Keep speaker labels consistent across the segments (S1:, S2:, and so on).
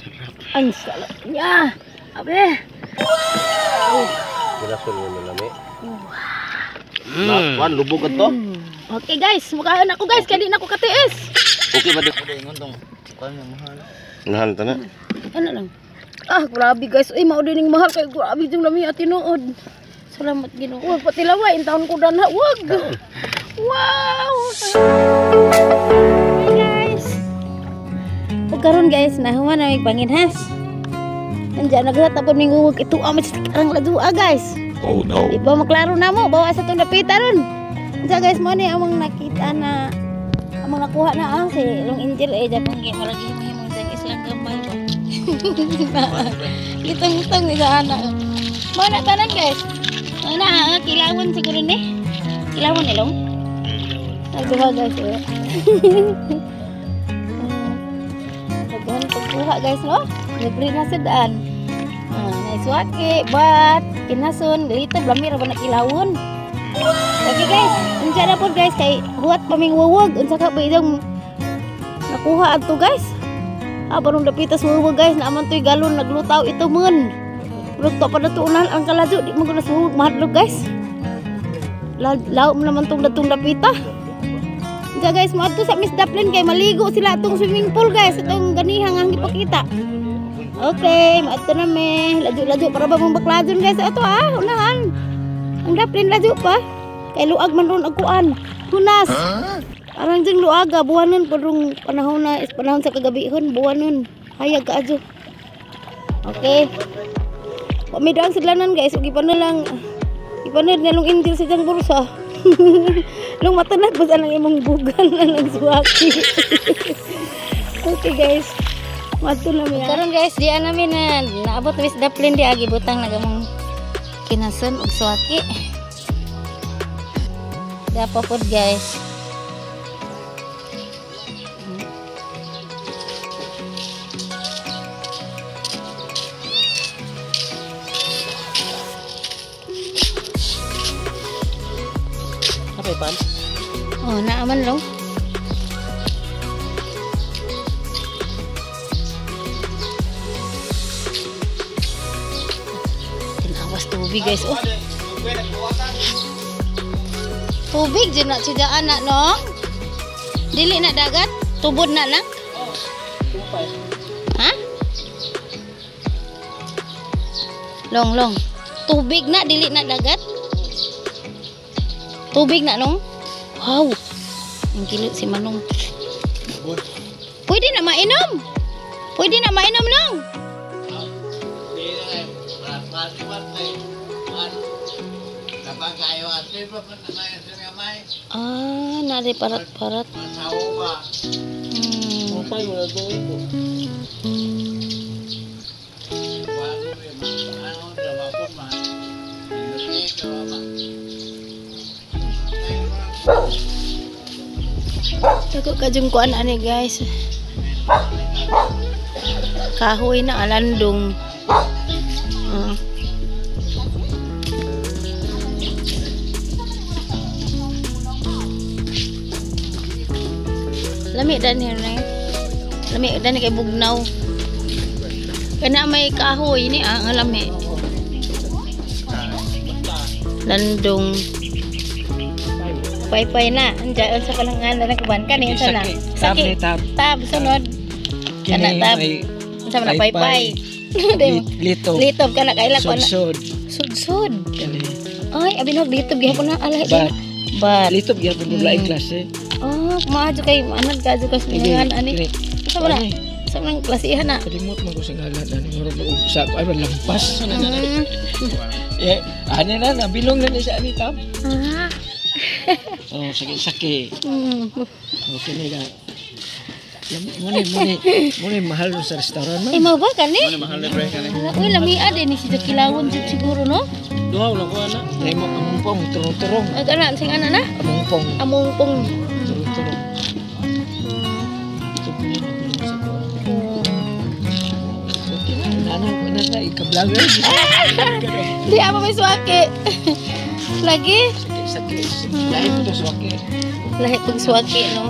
S1: Sarap.
S2: Ang sarap niya. Abe.
S1: Kinasun mo na lami. Wan, lubog to.
S2: Okay guys, mukhaan ako guys, kaya di na ako katiis.
S1: Okay ba di? Mahal ta na.
S2: Ano lang? Ah, grabe guys. Uy, mao din mahal kay grabe jung lami at tinuod. Salamat Ginoo. Wag patilaway, in taon ko danha. Wag. Wow. Hi guys. Ug karon guys, nahuman na mig panginhas. Andiyan naghatag pud ming uwag ito amit sa karang ladua guys.
S3: Oh no.
S2: Di ba maklaro na mo, bawa sa itong dapita ron. Diyan guys, mo ni among nakita na, among nakuha na si Long Angel eh, Japon gi maragi himo-himo dyan islang gamay ba. Gitong-tong ni sa anak. Mo na tanan guys. Mo na kilawan siguro ni. Kilawan ni Long. Nagduha guys eh. Daghan pagkuha guys no. Libre na sedaan. Naiswaki, bat, kinason, lito, blamir, ba na kilawon. Okay guys, unsa na po guys, kay huwat pa ming wuwag, unsa ka ba itong nakuha ato guys. Ah, barong dapitas wuwag guys, naaman to'y galon, naglutaw ito mun. Luto pa na to unahan ang kaladyo, di mo na suwag, mahadlok guys. Lao mo naman tong datong dapita. Unsa guys, moadto sa Miss Daplin kay maligo sila atong swimming pool guys, itong ganihang ang gipakita. Okay, maadto na me. Ladyo-ladyo para ba mong bakladon guys. Ato ah, unahan. Ang Daplin ladyo pa. Kay luag man ron ang kuan. Hunas. Parang ding luaga, buwanon pa rong panahon na, is panahon sa kagabihon, buwanon. Hayag ka adyo. Okay. Wa may daang sidlanan guys, ug ipa na lang. Ipa na nalong indil sa diyang bursa. Long matanag basta lang imong bugan lang ang suwaki. Okay guys. Maadto na mi. Karon guys, di namin na naabot Miss Daplin di agi butang nagamong kinason og suwaki. Dapa pod guys.
S1: Apa pan?
S2: Oh, naaman long. Tinawas tubig guys. Oh. Tubig dyan na siya anak no? Dili na dagat? Tubod na lang? Ha? Long long. Tubig na dili na dagat? Tubig na nong? Wow. Ang kilo si Manong. Pwede na mainom. Pwede na mainom nong. Ah, nari parat-parat. Dako kajung kuan ani guys. Kahoy na alandong. Lami dan ni. Lami dan kay bugnaw. Kana may kahoy ni ang lami. Landong. Paypay na. Andiyan sa kalangan na nagkuban kani unsa na? Saki. Tab sunod. Kana tab. Unsa man paypay?
S4: Litob.
S2: Litob kana kaila ko na.
S4: Sudsud.
S2: Sudsud. Ay, abi nog litob gihapon na alay.
S4: Bat. Litob gihapon mm. Laing klase.
S2: Oh, maadyo kay anad kadyo kas mga ani. Unsa man na? Unsa man klasihan na?
S4: Kalimot man ko sa ngalan ani murag sa ay lampas. Eh, ani na nabilong na ni sa ani tab.
S2: Ah.
S4: Oh, saki-saki. Okay ni ka. Muna mahal sa restaurant man.
S2: Eh, mau ba kani?
S1: Muna mahal na pre kani.
S2: Uy, lamia din ni si kilawon jud siguro no.
S1: Duha lang ko ana.
S4: Dai mo amungpong turong-turong.
S2: Ay kana sing ana na?
S4: Amungpong.
S2: Amungpong.
S4: Turong-turong. Nana ika-vlogger.
S2: Di apa may suwaki. Lagi?
S4: Saki. Lahi po suwaki.
S2: Lahi pag suwaki no.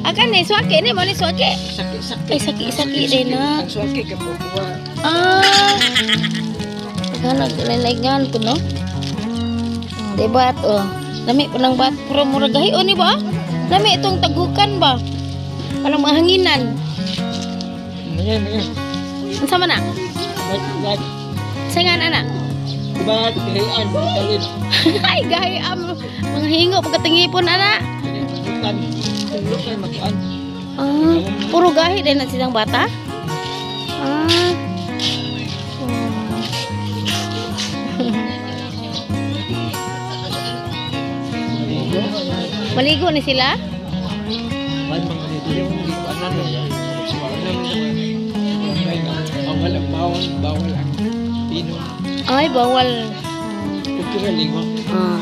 S2: Akan ni suwaki ni mo ni suwaki.
S4: Saki Saki-saki.
S2: Ay, saki-saki din na.
S4: Ang swaki kay pupuwa.
S2: Ah. Ganag lalagan ko no. Debat oh. Lami po ng bat pero murag gahion ni ba? Lami itong tagukan ba? Parang mahanginan.
S4: Ngayon, ngayon.
S2: Unsa man na?
S4: Bat,
S2: Singan ana.
S4: bat, gahian, talin.
S2: Ay gahi am mga hingo pagkatingipon ana.
S4: Tulukan, tulukan makuan.
S2: Ah, puro gahi din na silang bata. Ah. Maligo ni sila?
S4: Bawal ang bawal, bawal ang pino.
S2: Ay, bawal.
S4: Ah,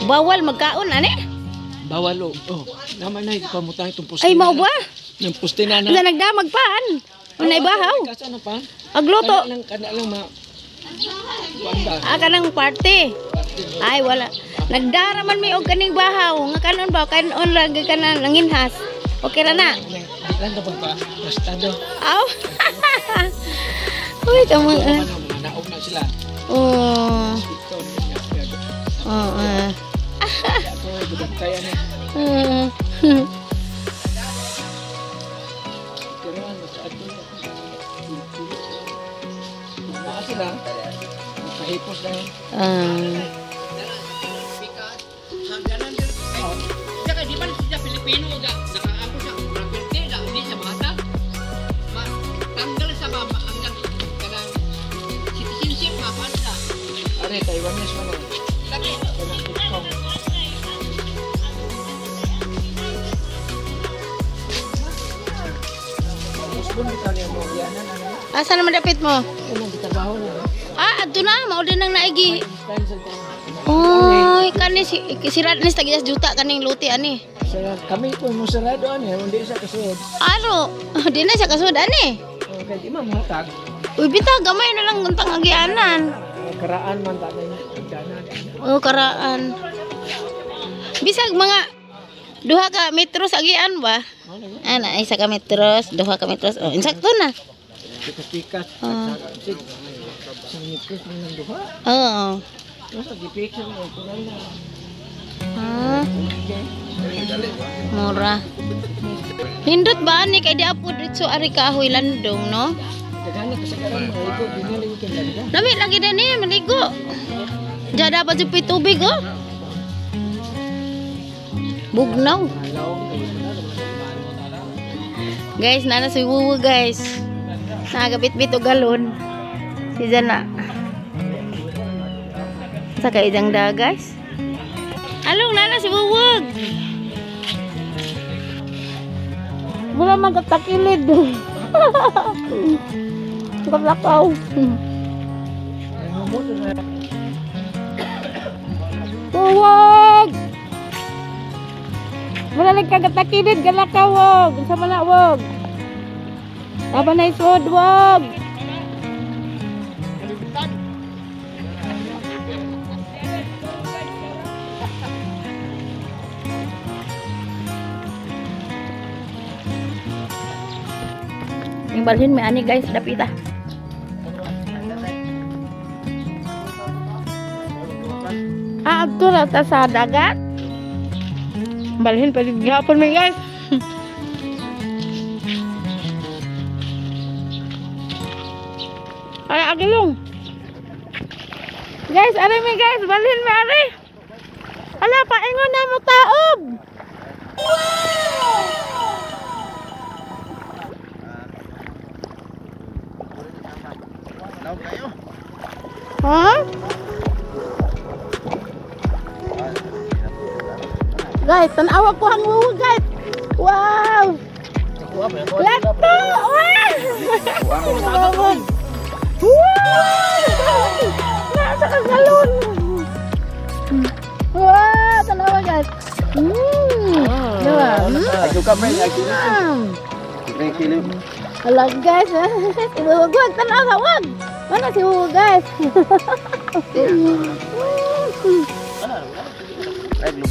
S2: Bawal magkaon, ani?
S4: Bawal oh. Oh, naman na pamutang itong puste.
S2: Ay, mao ba?
S4: Nang puste na na.
S2: Wala nagdamag pa, an? Unay bahaw.
S4: Kasa na pa?
S2: Agluto.
S4: Kana lang ma.
S2: Ah, kanang party. Ay, wala. Nagdara man may og kaning bahaw. Nga kanon ba? Kanon lang kanan nanginhas. Okay ra na.
S4: Di lang na pa bastado.
S2: Aw. Uy, tama.
S4: Naog na sila.
S2: Oh. Oo.
S4: Sila. Nakahipos lang.
S1: Saka di ba siya Pilipino ga nakaako siya prakte na di siya bata. Ma tanggal sa mama hanggang kanang citizenship mapan sa.
S4: Are Taiwanese man.
S1: Lagi.
S4: Kanang Hong Kong.
S2: Asa naman dapit mo?
S4: Kanang trabaho na.
S2: Ah, adto na mao din ang naigi. Oy, kani si sirat ni tag juta kaning luti ani.
S4: Kami po mo sarado ani, hindi sa kasud.
S2: Aro, di na siya kasud ani.
S4: Okay, di man matag.
S2: Uy, bita gamay na lang untang agianan.
S4: Karaan man ta na dana.
S2: Oh, karaan. Bisag mga duha ka metros agian ba? Ana, isa ka metros, duha ka metros. Oh, insakto na.
S4: Pikas-pikas. Sa metros man ang duha.
S2: Oo. Ah. Mura. Hindot ba ani kay di apo dito ari kahoy landong no? Lami lagi din eh, maligo. Diyan dapat yung tubig oh. Bugnaw. Guys, nana si Wuwu guys. Nagabit-bit og galon. Si Jana. Sa kay idang da guys. Along nana si Wuwug. Wala man katakilid. Kaplakaw. Wuwug! Wala lang kagatakilid, galakaw wog. Unsa man na wog? Tama na isod wog. Yung balhin may ani guys, dapita. Ah, adto ra ta sa dagat. Balhin pa din gihapon mi guys. Ay, agilong. Guys, ari mi guys, balhin mi ari. Ala, paingon na mo taob. Huh? Guys, tanawa ko ang wuwu, guys. Wow! Lato! Wow! Wow! Nasa kagalon! Wow! Tanawa, guys. Diba? Hala, guys. Si Wuwag, wag. Tanawa, wag. Mana si Wuwag, guys?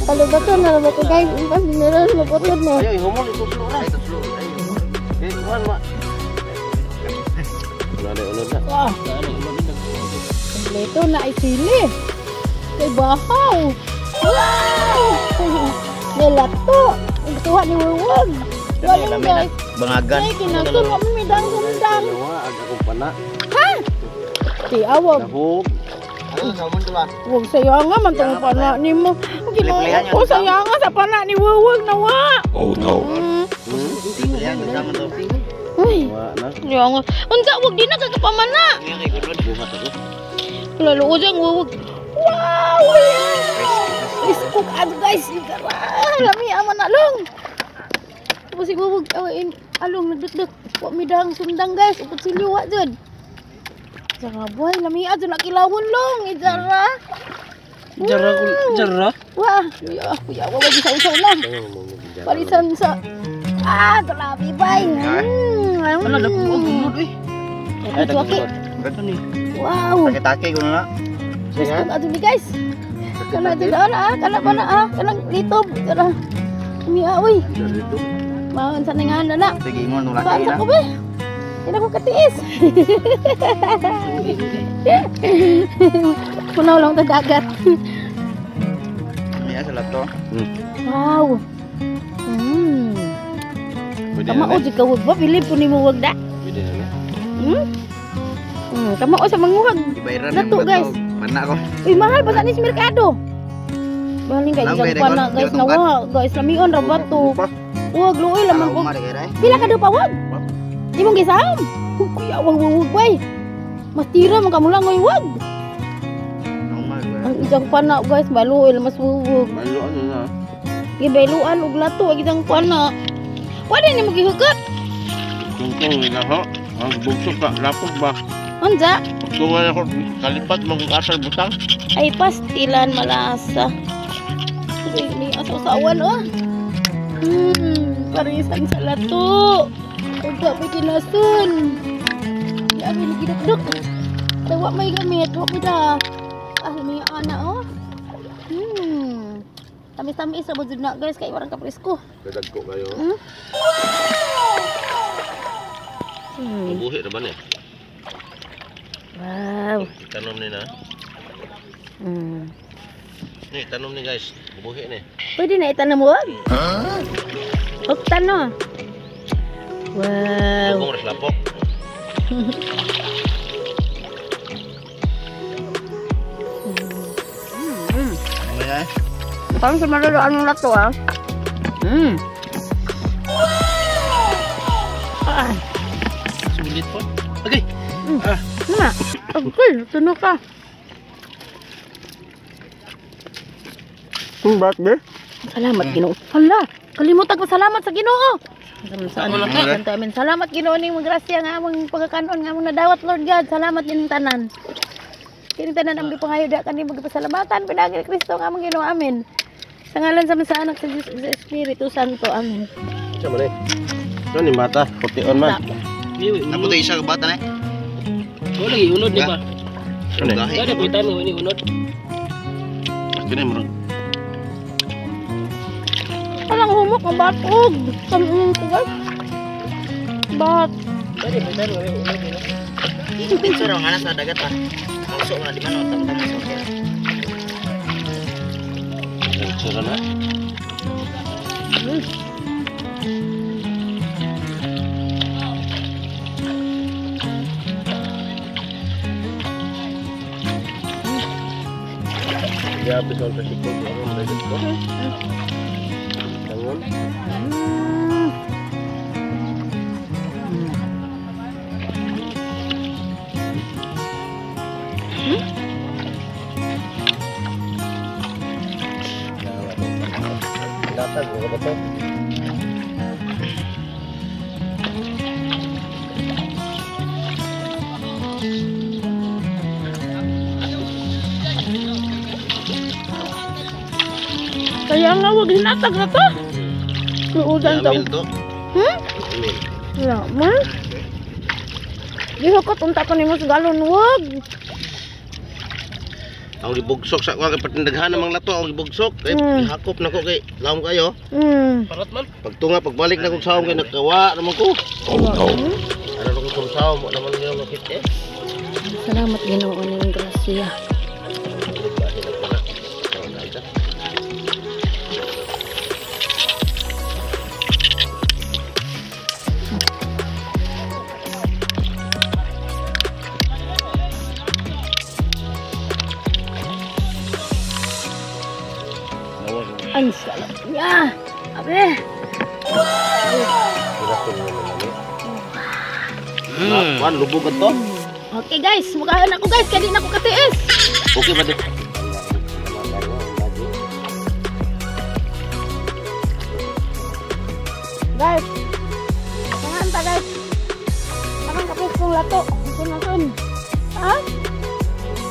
S2: Palubaton na ba ko guys? Impas mineral maputod na.
S3: Ayo, humol itutlo na. Itutlo. Eh, kuan ma. Wala na unod na.
S2: Wah, kompleto na isili. Kay bahaw. Wow! Nelato. Gustuhan ni Wuwag. Galing guys.
S3: Bangagan.
S2: Ay, kinasun. Wa man may dang-sundang.
S3: Akong pana.
S2: Ha? Ti awag.
S3: Nahog. Ano salmon to ba?
S2: Wag sayo nga man tong pana nimo. Ginoo ko sayo nga sa pana ni Wuwag na wa.
S5: Oh no.
S3: Pilihan salmon to.
S2: Uy.
S3: Wa na.
S2: Sayo nga. Unsa wag di na kagapamana.
S3: Buhat ako.
S2: Lalo ujang Wuwag. Wow! Iskok ato guys. Igara. Lami ama na long. Tapos si Wuwag awain along nagdukduk. Wa mi dang sundang guys. Upot silyo wa jud. Jara boy, lami adto na kilawon long. Ijara.
S4: Jara ko, jara.
S2: Wah, ya, kuya, wa wagi sa usaw lang. Palisan sa ah, grabe bay.
S4: Wala na ko unod eh.
S2: Ay, tuwaki. Wow.
S3: Taki-taki ko na.
S2: Iskok ato ni guys. Kana dito na ah, kana pa na ah, kanang litob, kana. Umiya oy. Maon sa ningan na na.
S3: Sige, ingon nung
S2: Saan
S3: laki
S2: sa
S3: na.
S2: ko be? Hindi ko katiis. Punaw lang ta dagat.
S3: Miya sa lapto.
S2: Wow. Tama o, di ka wag ba? Bilib ko ni mo wag da.
S3: Pwede na ni.
S2: Tama o sa manguhag.
S3: Ibayran
S2: Lato, guys.
S3: Pana ko.
S2: Uy, mahal pa sa ni sa merkado. Baling kay
S3: Lang,
S2: isang
S3: pwede
S2: pana,
S3: kon.
S2: guys.
S3: Di ba tungkad?
S2: Nawa, guys. Lamion, rabat to. Wag, luoy lamang ko. Pila ka daw pa, wag? Di mong gisaham. Kuya, wag, wag, wag, bay. Mas tira, man kamulang, oy, wag. Ang isang pana, guys, baluoy, mas wuwag.
S3: Malo ano na.
S2: Gibailuan og lato, ang isang pana. Wala ni mo gihugot.
S5: Tungtong nila ho. Ang bugso ka, lapok ba?
S2: Unsa?
S5: Tuwa ako, kalipat mag-asal butang.
S2: Ay, pastilan, malasa. Uy, may asaw-sawan, oh. Parisan sa lato. Ugwa may kinasun. Grabe, nagidukduk. Tawa may gamit, wa may da. Ah, may ana, oh. Tamis-tamis sa bujud na, guys, kay warang kapresko.
S5: Kadagko kayo. Mabuhi na ba niya?
S2: Wow.
S5: Itanom ni na. Ni, tanom ni guys. Buhi ni.
S2: Pwede na itanam wag? Huh? Huktan no. Wow.
S5: Lubong ras lapok.
S2: Parang sa malolo anong lato ah. Ah,
S4: Sulit po. Okay.
S2: na. Okay, tuno ka.
S5: Ba't be?
S2: Salamat Ginoo. Hala, kalimutan ko salamat sa Ginoo. Saan Santo amin. Salamat Ginoo ning grasya nga among pagkakanon nga among nadawat Lord God. Salamat ning tanan. Kining tanan ang gipangayo da kani magpasalamatan pinaagi ni Kristo nga among Ginoo. Amen. Sa ngalan sa Ama, sa Anak sa Diyos ug sa Espiritu Santo. Amen.
S5: Sa man eh. Ano ni bata? Pution man.
S3: Naputo isa ka bata na eh.
S4: Wala lagi unod ni ba?
S5: Ano eh?
S4: Kada po tayo ini unod.
S5: Kini murag.
S2: Alang humok ang batog. Kamu ko guys. Bat.
S4: Kada po tayo ini unod ni.
S1: Picture ang anak sa dagat ah. Masuk na di mana tentang masuk ya.
S5: Sira na. Grabe sa tricycle ko ang dagat ko. Bangon. Latag mo ba to?
S2: Kaya nga wag hinatag na to. Luudan to.
S5: Amil to. Amil.
S2: Wala man. Gihukot unta ko nimo sa galon wag.
S5: Ang gibugsok sa kuha kay patindaghan namang lato ang gibugsok kay hakop nako kay lawom kayo.
S3: Parat man.
S5: Pagtunga pagbalik na kog sawom kay nagkawa naman ko.
S2: Oh, no.
S5: Ano kong sumsaw mo naman yung makit eh.
S2: Salamat Ginoo ning grasya. Ang sarap niya. Abe.
S5: Wan lubog to.
S2: Okay guys, mukhaan ako guys, kaya di na ako katiis.
S5: Okay ba di?
S2: Guys, pangan ta guys. Parang kapis kong lato. Sun. Ha?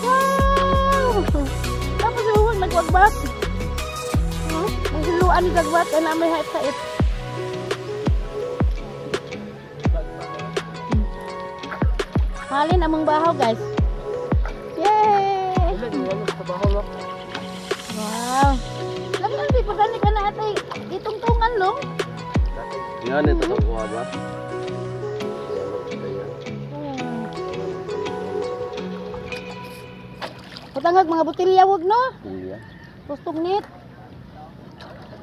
S2: Wow! Tapos yung nagwagbat. Huh? Naghiluan ni gagbat, kaya na may hait-hait. Halin among bahaw guys. Yay! Wow! Lami di pa gani ka na atay itungtungan long.
S5: Yan ito to kuha ba?
S2: Patangag mga botelya wag no. Gustong nit.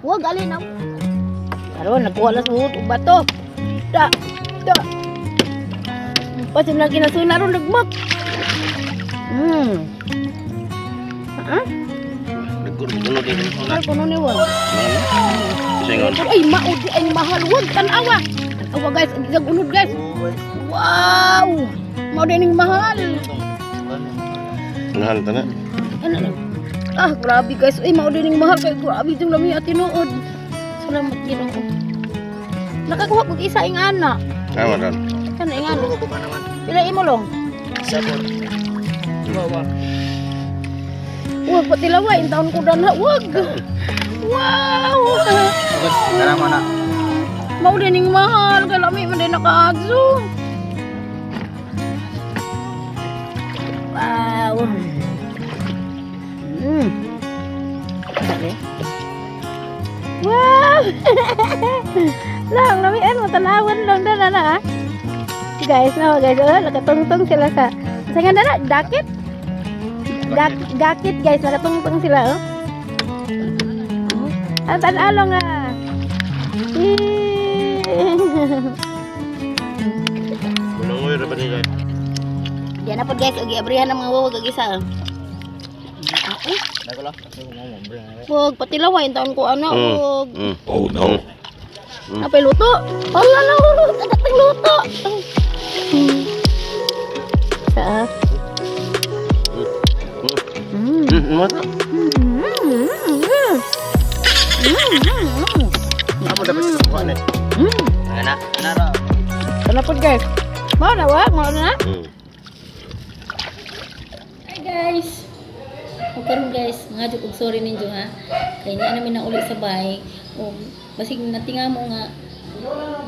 S2: Wag alin ang. Karon nagkuha lang sa buhot og bato. Da. Da. Pasim lagi na suna ron nagmak. Ha?
S5: Nagkuno din ko na.
S2: Ay, kuno ni wag.
S5: Singon.
S2: Ay, maudi ay mahal wag tan-awa. Tan-awa guys, ang isang unod guys. Wow! Mao din ning mahal.
S5: Mahal ta na.
S2: Ano na? Ah, grabe guys. Ay, mao din ning mahal kay grabe jung lami at tinuod. Salamat Ginoo. Nakakuha kog isa ing ana.
S5: Tama dan.
S2: Kana ing ana. Pila imo long?
S3: Sabor.
S2: Wag patilawa in taon ko danha wag. Wow!
S3: Tara mo na.
S2: Mao din ning mahal kay lami man din nakaadso. Wow. Sabi. Wow! Lang, lamian mo, tanawan lang na na ah. Guys, no, guys, oh, nakatungtong sila sa nga na, dakit? Dakit guys, nakatungtong sila, oh. Ang tanaw nga.
S5: Munangoy ra ba nila?
S2: Diyan na po guys, og giabrihan ang mga wawag og isa. Wag patilawa in taon ko ana og.
S5: Oh no.
S2: Apay luto. Wala na agat luto. Sa.
S5: Amo dapat sa kuha ni.
S3: Ana, ana ra.
S2: Ano po guys? Mao na wa, mao na. Hi guys. O karon guys, ngadyo og sorry ninyo ha. Kay niya namin na uli sa bahay. O basig natinga mo nga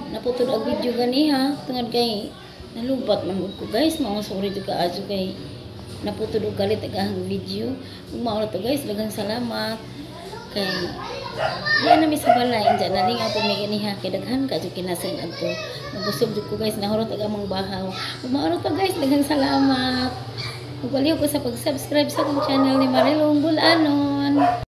S2: naputol og video gani ha. Tungod kay nalubat man ko guys, mao sorry jud kaayo kay naputol og galit ag ang video. Ug mao na to guys, daghang salamat. Kay diyan nami sa balay, diyan na lingaw po may ganiha kay daghan ka jud kinasin adto. Nabusog jud ko guys, nahurot ag among bahaw. Ug mao na to guys, daghang salamat. Ug baliw ko sa pag-subscribe sa akong channel ni Marilong Bulanon.